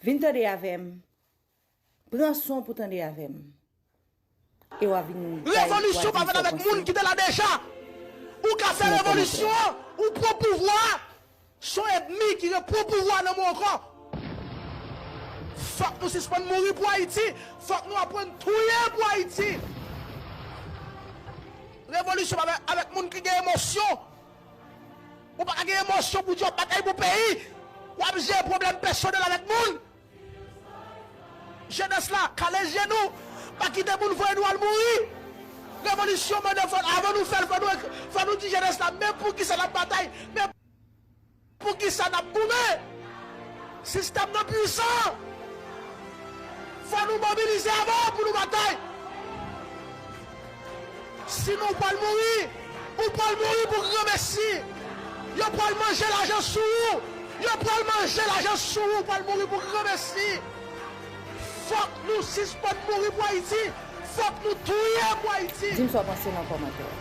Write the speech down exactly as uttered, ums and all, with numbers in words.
Vin tande avè m. Pran son pou tande avè m. E w a vin bay, w a vin fè w panse. Revolisyon pa fèt avèk moun ki te la deja. Ou ka fè revolisyon an, ou pran pouvwa a. Se yon ènmi ki pran pouvwa nan men w ankò. Fòk nou sispann mouri pou Ayiti. Fòk nou aprann touye pou Ayiti. Revolisyon pa fèt avèk moun ki gen emosyon. Ou pa ka gen emosyon pou di w ap batay pou peyi. W ap jere pwoblèm pèsonèl avèk moun. Jenès la, kale je nou. Pa kite moun voye nou al mouri. Revolisyon mande fò, avan nou fè l, fò nou, fò nou di jenès la, men poukisa n ap batay, men poukisa n ap goumen. Sistèm nan pwisan. Fò nou mobilize avan pou nou batay. Sinon, ou pral mouri. Ou pral mouri pou granmesi. Yo pral manje lajan sou ou. Yo pral manje lajan sou ou. Ou pral mouri pou granmesi. Fòk nou sispann mouri pou Ayiti. Fòk nou touye pou Ayiti. Di m sa w panse nan kòmantè a.